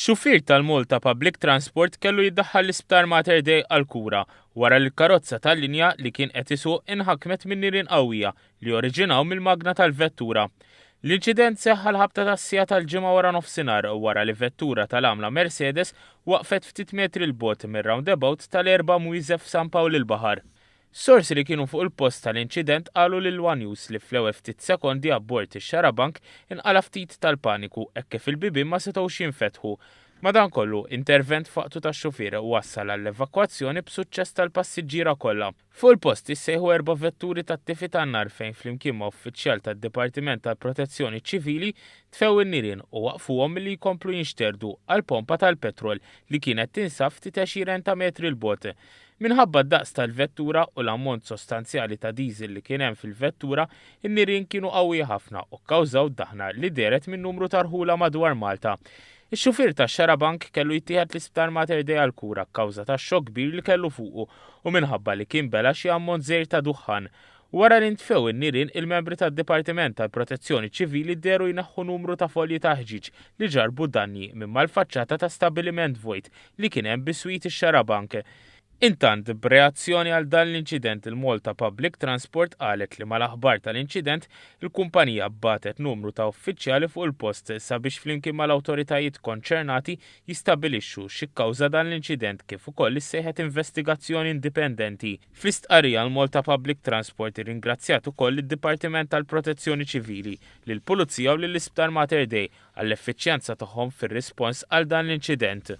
Xufier tal-Malta Public Transport kellu jiddaħħal l-Isptar Mater Dei għall-kura wara li l-karozza tal-linja li kien qed isuq inħakmet minn nirien qawwija li oriġinaw mill-magna tal-vettura. L-inċident seħħ għall-ħabta tas-siegħa tal-Ġimgħa waranofsinhar wara li vettura tal-għamla Mercedes waqfet ftit metri 'l bogħod mir-roundabout tal-Erba' Mwieżeb f'San Pawl il-Baħar. Sorsi li kienu fuq il-post tal-inċident qalu lil one News li fl-ewwel ftit sekondi abbord ix-xarabank inqala' ftit tal-paniku hekk kif il-bibien ma setgħux jinfetħu. Madankollu, intervent f'waqtu tax-xufier wassal għall-evakwazzjoni b'suċċess tal-passiġġiera kollha. Fuq il-post issejħu erba' vetturi tat-tifi tan-nar fejn flimkien ma' uffiċjal tad-Dipartiment tal-Protezzjoni Ċivili tfew in-nirien u waqqfuhom milli jkomplu jinxterdu għall-pompa tal-petrol li kienet tinsab ftit għexieren ta' metri 'l bogħod. Minħabba d-daqs tal-vettura u l-ammont sostanzjali ta' diesel li kien hemm fil-vettura, in-nirien kienu qawwija ħafna u kkawżaw daħna li dehret minn numru ta' rħula madwar Malta. Ix-xufier tax-xarabank kellu jittieħed l-Isptar Mater Dei għall-kura kkawża tax-xokk kbir li kellu fuqu u minħabba li kien bela' xi ammont żgħir ta' duħħan. Wara li ntfew in-nirien, il-membri tad-Dipartiment tal-Protezzjoni Ċivili dehru jneħħu numru ta' folji ta' ħġieġ li ġarrbu danni minn mal-faċċata ta' stabbiliment vojt li kien hemm biswit ix-xarabank. Intant, b'reazzjoni għal dan l-inċident il-Malta Public Transport qalet li mal-aħbar tal-inċident, il-kumpanija bagħtet numru ta' uffiċjali fuq il-post sabiex flimkien mal-awtoritajiet konċernati jistabbilixxu x'ikkawża dan l-inċident kif ukoll issejħet investigazzjoni indipendenti. Fl-istqarrija l-Malta Public Transport irringrazzjat ukoll lid-Dipartiment tal-Protezzjoni Ċivili, lill-Pulizija u lill-Isptar Mater Dei għall-effiċjenza tagħhom fir-rispons għal dan l-inċident.